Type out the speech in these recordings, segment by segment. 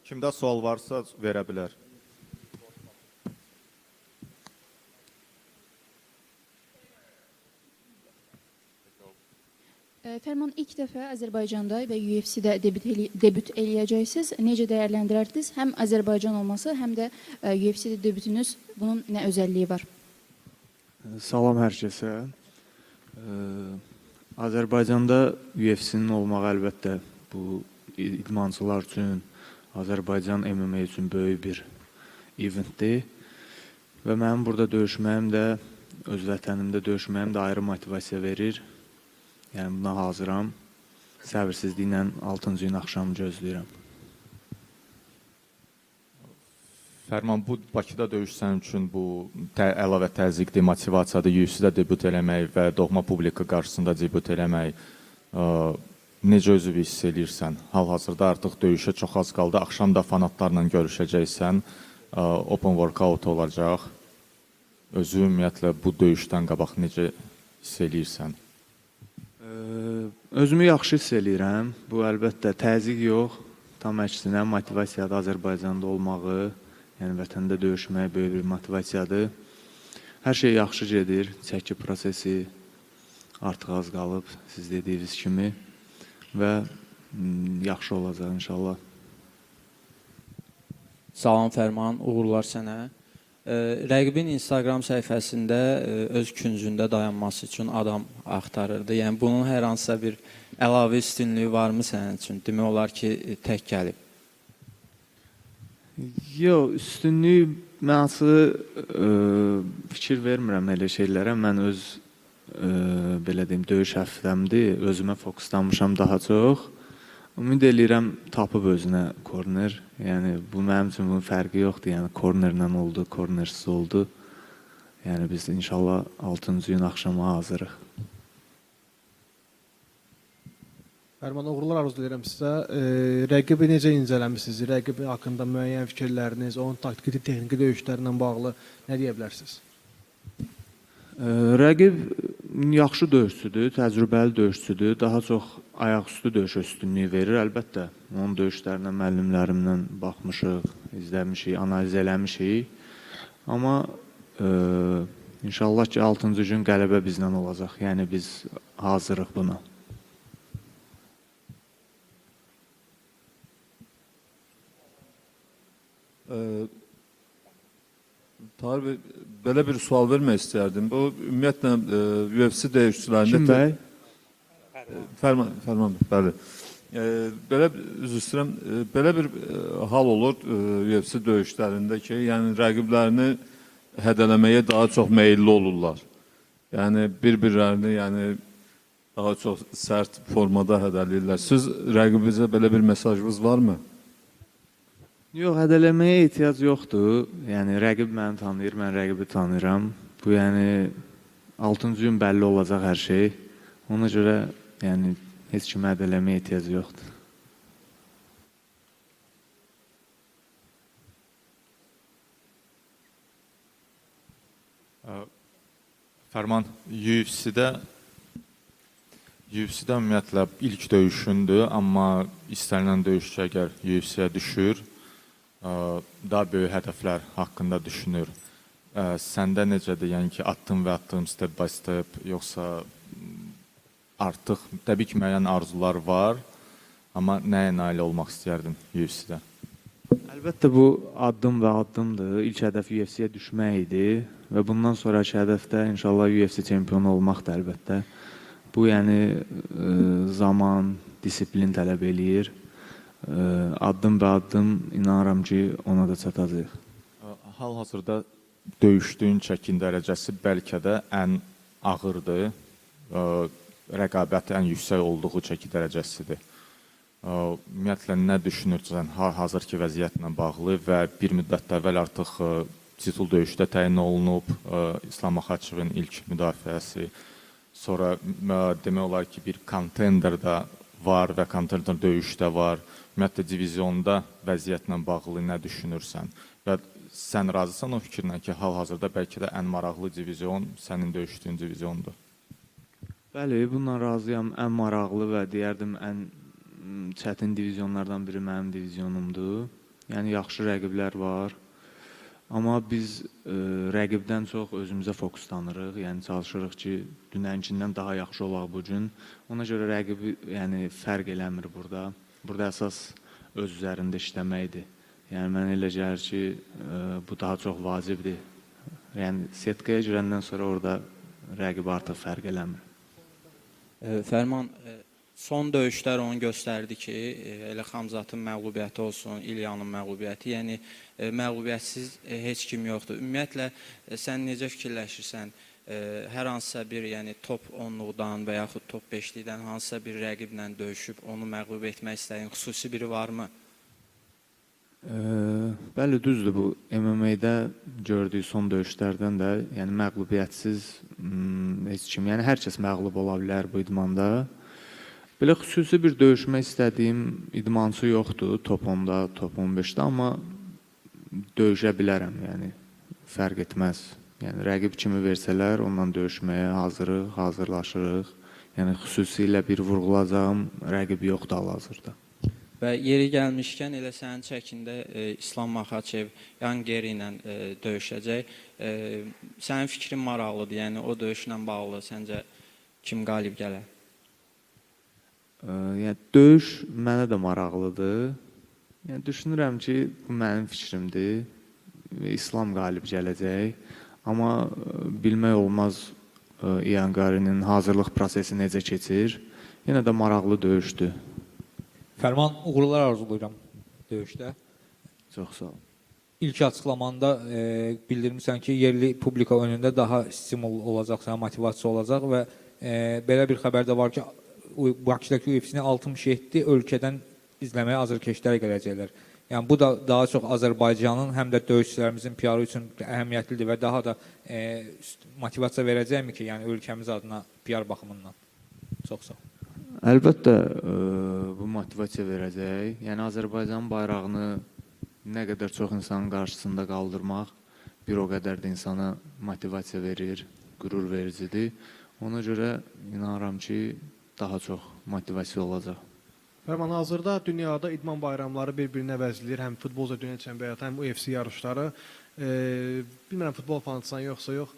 Kimdə sual varsa verə bilər. Fərman, ilk dəfə Azərbaycanda və UFC-də debüt eləyəcəksiniz. Necə dəyərləndirərdiniz? Həm Azərbaycan olması, həm də UFC-də debütünüz, bunun nə özəlliyi var? Salam hər kəsə. Azərbaycanda UFC-nin olmağı əlbəttə bu idmançılar üçün, Azərbaycan MMA üçün böyük bir eventdir. Və mənim burada döyüşməyim də, öz vətənimdə döyüşməyim də ayrı motivasiya verir. Yəni buna hazıram. Səbirsizliklə 6-cı iyun axşamı gözləyirəm. Fərman, bu Bakıda döyüş sənin üçün bu əlavə təzyiqdir, motivasiyadır, UFC-də debüt eləmək və doğma publika qarşısında debüt eləmək. Necə özünü hiss eləyirsən? Hal-hazırda artıq döyüşə çox az qaldı. Axşam da fanatlarla görüşəcəksən. Open workout olacaq. Özü ümumiyyətlə bu döyüşdən qabaq necə hiss eləyirsən? Özümü yaxşı hiss eləyirəm. Bu əlbəttə təzyiq yox, tam əksinə motivasiyadır Azərbaycanda olmağı, yəni vətəndə döyüşmək böyük bir motivasiyadır. Hər şey yaxşı gedir, çəki prosesi artıq az qalıb, siz dediyiniz kimi və yaxşı olacaq inşallah. Salam Fərman, uğurlar sənə. Rəqibin Instagram səhifəsində öz küncündə dayanması üçün adam axtarırdı. Yəni bunun hər hansısa bir əlavə üstünlüyü varmı sənin üçün? Demək olar ki, tək gəlib. Yox, üstünlüyü mənası fikir vermirəm elə şeylərə. Mən öz, belə deyim, döyüş həftəmdir. Özümə fokuslanmışam daha çox. Ümid eləyirəm tapıb özünə corner. Yəni bu mənim üçün bunun fərqi yoxdur. Yəni cornerlə oldu, cornersiz oldu. Yəni biz inşallah 6-cı iyun axşama hazırıq. Fərman, uğurlar arzulayıram sizə. Rəqibi necə incələmisiniz? Rəqibi haqqında müəyyən fikirləriniz, onun taktiki, texniki döyüşlərlə bağlı nə deyə bilərsiniz? Rəqib yaxşı döyüşçüdür, təcrübəli döyüşçüdür. Daha çox ayaqüstü döyüş üstünlüyü verir. Əlbəttə, onun döyüşlərinə müəllimlərimlə baxmışıq, izləmişik, analiz eləmişik. Amma inşallah ki, 6-cı gün qələbə bizlə olacaq. Yəni biz hazırıq buna. Tahir bəy, belə bir sual vermək istəyərdim. Bu, ümumiyyətlə, UFC döyüşçülərində... Kim bəy? Fərman bəy, bəli. Belə, üzr istəyirəm, belə bir hal olur UFC döyüşlərində ki, yəni rəqiblərini hədələməyə daha çox meyilli olurlar. Yəni, bir-birlərini, yəni, daha çox sərt formada hədələyirlər. Siz rəqibinizə belə bir mesajınız varmı? Yox, hədələməyə ehtiyac yoxdur. Yəni, rəqib məni tanıyır, mən rəqibi tanıyıram. Bu, yəni, 6-cı gün bəlli olacaq hər şey. Ona görə, yəni, heç kimə hədələməyə ehtiyac yoxdur. Fərman, UFC-də ümumiyyətlə ilk döyüşündür, amma istənilən döyüşçü əgər UFC-yə düşür, daha böyük hədəflər haqqında düşünür. Səndə necədir? Yəni ki, addım və addım, step by step, yoxsa artıq təbii ki, müəyyən arzular var, amma nəyə nail olmaq istəyərdin UFC-də? Əlbəttə, bu addım və addımdır. İlk hədəf UFC-yə düşmək idi və bundan sonraki hədəf də inşallah UFC çempionu olmaqdır əlbəttə. Bu, yəni, zaman, disiplin tələb eləyir. Addım və addım inanıram ki, ona da çatacaq. Hal-hazırda döyüşdüyün çəkin dərəcəsi bəlkə də ən ağırdır. Rəqabət ən yüksək olduğu çəki dərəcəsidir. Ümumiyyətlə, nə düşünürsən hazırki vəziyyətlə bağlı və bir müddət əvvəl artıq titul döyüşdə təyin olunub, İslam Maxaçevin ilk müdafiəsi, sonra demək olar ki, bir kontender də var və kontender döyüş də var. Ümumiyyətlə, divizionda vəziyyətlə bağlı nə düşünürsən? Və sən razısan o fikirlə ki, hal-hazırda bəlkə də ən maraqlı divizion sənin döyüşdüyün diviziondur? Bəli, bununla razıyam. Ən maraqlı və deyərdim, ən çətin divizionlardan biri mənim divizionumdur. Yəni yaxşı rəqiblər var. Amma biz rəqibdən çox özümüzə fokuslanırıq. Yəni çalışırıq ki, dünənkindən daha yaxşı olaq bu gün. Ona görə rəqibi yəni fərq eləmir burada. Burada əsas öz üzərində işləməkdir. Yəni mənə elə gəlir ki, bu daha çox vacibdir. Yəni setkaya girəndən sonra orada rəqib artıq fərq eləmir. Fərman, son döyüşlər onu göstərdi ki, elə Xamzatın məğlubiyyəti olsun, İlyanın məğlubiyyəti, yəni məğlubiyyətsiz heç kim yoxdur. Ümumiyyətlə, sən necə fikirləşirsən, hər hansısa bir, yəni top 10-luqdan və yaxud top 5-likdən hansısa bir rəqiblə döyüşüb onu məğlub etmək istədiyin xüsusi biri varmı? Bəli, düzdür, bu MMA-də gördüyü son döyüşlərdən də, yəni məğlubiyyətsiz heç kim, yəni hər kəs məğlub ola bilər bu idmanda. Belə xüsusi bir döyüşmək istədiyim idmançı yoxdur top 10-da, top 15-də, amma döyüşə bilərəm, yəni fərq etməz. Yəni rəqib kimi versələr, onunla döyüşməyə hazırıq, hazırlaşırıq. Yəni xüsusilə bir vurğulacağım rəqib yoxdur hal-hazırda. Və yeri gəlmişkən elə sənin çəkində İslam Maxaçev Yan Geri ilə döyüşəcək. Sənin fikrin maraqlıdır, yəni o döyüşlə bağlı səncə kim qalib gələr? Yəni döyüş mənə də maraqlıdır. Yəni düşünürəm ki, bu mənim fikrimdir. İslam qalib gələcək. Amma bilmək olmaz Ian Garinin hazırlıq prosesi necə keçir. Yenə də maraqlı döyüşdür. Fərman, uğurlar arzulayıram döyüşdə. Çox sağ ol. İlk açıqlamanda bildirmişsən ki, yerli publika önündə daha stimul olacaq, sənə motivasiya olacaq və belə bir xəbər də var ki, Bakıdakı UFC-ni 67 ölkədən izləməyə azarkeşlər gələcəklər. Yəni bu da daha çox Azərbaycanın həm də döyüşçülərimizin PR-ı üçün əhəmiyyətlidir və daha da motivasiya verəcəkmi ki, yəni ölkəmiz adına PR baxımından? Çox sağ ol. Əlbəttə, bu motivasiya verəcək. Yəni Azərbaycanın bayrağını nə qədər çox insanın qarşısında qaldırmaq bir o qədər də insana motivasiya verir, qürur vericidir. Ona görə inanıram ki, daha çox motivasiya olacaq. Fərman, hazırda dünyada idman bayramları bir-birini əvəzləyir. Həm futbol üzrə dünya çempionatı, həm UFC yarışları. Bilmirəm, futbol fanatsan yoxsa yox.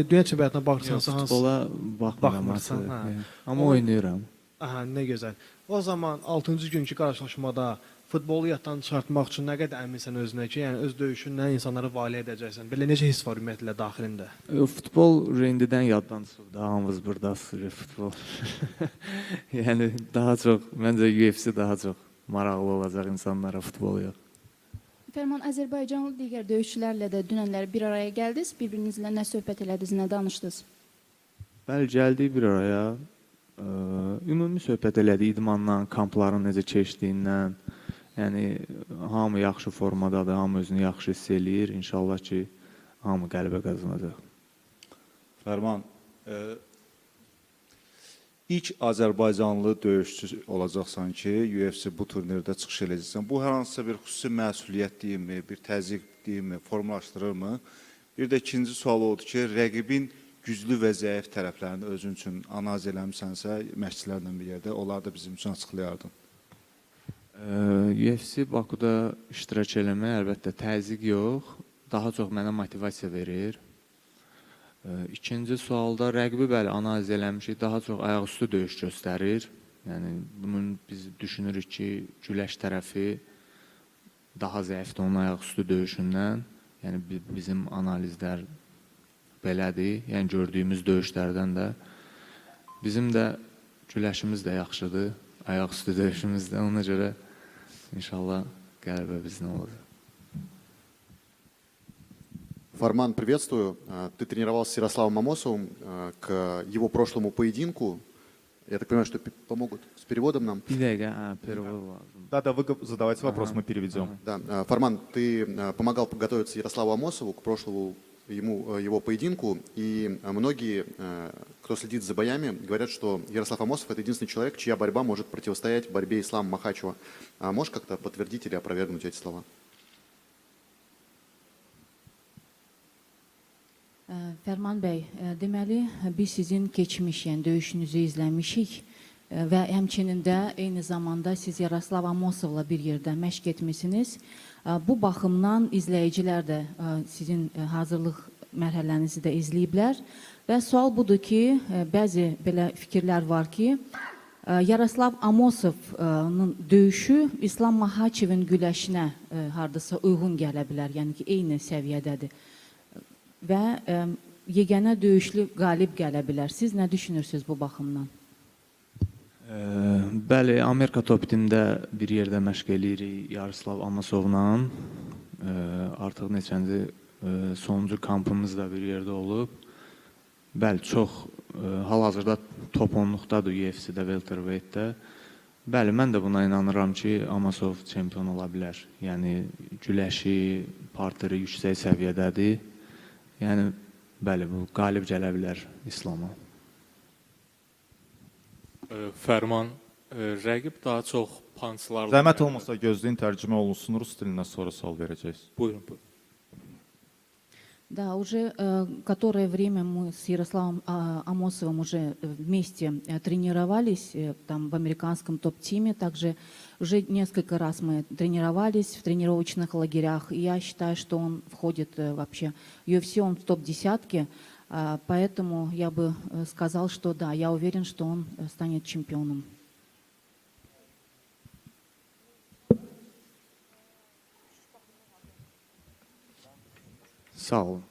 Dünya çempionatına baxırsansa hansı? Futbola baxmıram. Amma oynayıram. Aha, nə gözəl. O zaman 6-cı günkü qarşılaşmada futbolu yaddan çıxartmaq üçün nə qədər əminsən özünə ki, yəni öz döyüşünlə insanları valeh edəcəksən? Belə necə hiss var ümumiyyətlə daxilində? Futbol indidən yaddan çıxıb da, hamımız burada futbol. Yəni daha çox, məncə UFC daha çox maraqlı olacaq insanlara, futbol yox. Fərman, Azərbaycanlı digər döyüşçülərlə də dünənlər bir araya gəldiniz. Bir-birinizlə nə söhbət elədiniz, nə danışdınız? Bəli, gəldik bir araya. Ümumi söhbət elədik idmandan, kampların necə keçdiyindən. Yəni, hamı yaxşı formadadır, hamı özünü yaxşı hiss eləyir. İnşallah ki, hamı qələbə qazanacaq. Fərman, ilk Azərbaycanlı döyüşçü olacaqsan ki, UFC bu turnirdə çıxış eləyəcəksən. Bu, hər hansısa bir xüsusi məsuliyyət deyilmi, bir təzyiq deyilmi, formalaşdırırmı? Bir də ikinci sual odur ki, rəqibin güclü və zəif tərəflərini özün üçün analiz eləmisənsə, məşqçilərlə bir yerdə, onları da bizim üçün açıqlayardın. UFC Bakuda iştirak eləmək əlbəttə təzyiq yox, daha çox mənə motivasiya verir. İkinci sualda rəqibi bəli analiz eləmişik, daha çox ayaqüstü döyüş göstərir. Yəni bunun biz düşünürük ki, güləş tərəfi daha zəifdir onun ayaqüstü döyüşündən. Yəni bizim analizlər belədir. Yəni gördüyümüz döyüşlərdən də bizim də güləşimiz də yaxşıdır, ayaqüstü döyüşümüz də. Ona görə inşallah qələbə bizdə olacaq. Фарман, приветствую. Ты тренировался с Ярославом Амосовым к его прошлому поединку. Я так понимаю, что помогут с переводом нам. Да, вы задавайте вопрос, мы переведем. Да, Фарман, ты помогал подготовиться Ярославу Амосову к прошлому его поединку, и многие, кто следит за боями, говорят, что Ярослав Амосов – это единственный человек, чья борьба может противостоять борьбе Ислама Махачева. А можешь как-то подтвердить или опровергнуть эти слова? Fərman bəy, deməli, biz sizin keçmiş, yəni döyüşünüzü izləmişik və həmçinin də eyni zamanda siz Yaroslav Amosovla bir yerdə məşq etmisiniz. Bu baxımdan izləyicilər də sizin hazırlıq mərhələnizi də izləyiblər. Və sual budur ki, bəzi belə fikirlər var ki, Yaroslav Amosovun döyüşü İslam Mahaçevin güləşinə hardasa uyğun gələ bilər, yəni ki, eyni səviyyədədir. Və yeganə döyüşlü qalib gələ bilər. Siz nə düşünürsünüz bu baxımdan? Bəli, Amerika Top Team'də bir yerdə məşq eləyirik Yaroslav Amosovla. Artıq neçənci sonuncu kampımız da bir yerdə olub. Bəli, çox hal-hazırda top 10-luqdadır UFC-də, welterweightdə. Bəli, mən də buna inanıram ki, Amosov çempion ola bilər. Yəni, güləşi, parteri yüksək səviyyədədir. Yəni, bəli, bu qalib gələ bilər İslama. Fərman, rəqib daha çox punchlarla... Zəhmət olmasa gözləyin, tərcümə olunsun rus dilinə, sonra sual verəcəksiniz. Buyurun, buyurun. Да, уже которое время мы с Ярославом Амосовым уже вместе тренировались там в американском топ-тиме. Также уже несколько раз мы тренировались в тренировочных лагерях. И я считаю, что он входит вообще в UFC, он в топ-десятке. Поэтому я бы сказал, что да, я уверен, что он станет чемпионом. Sağ olun.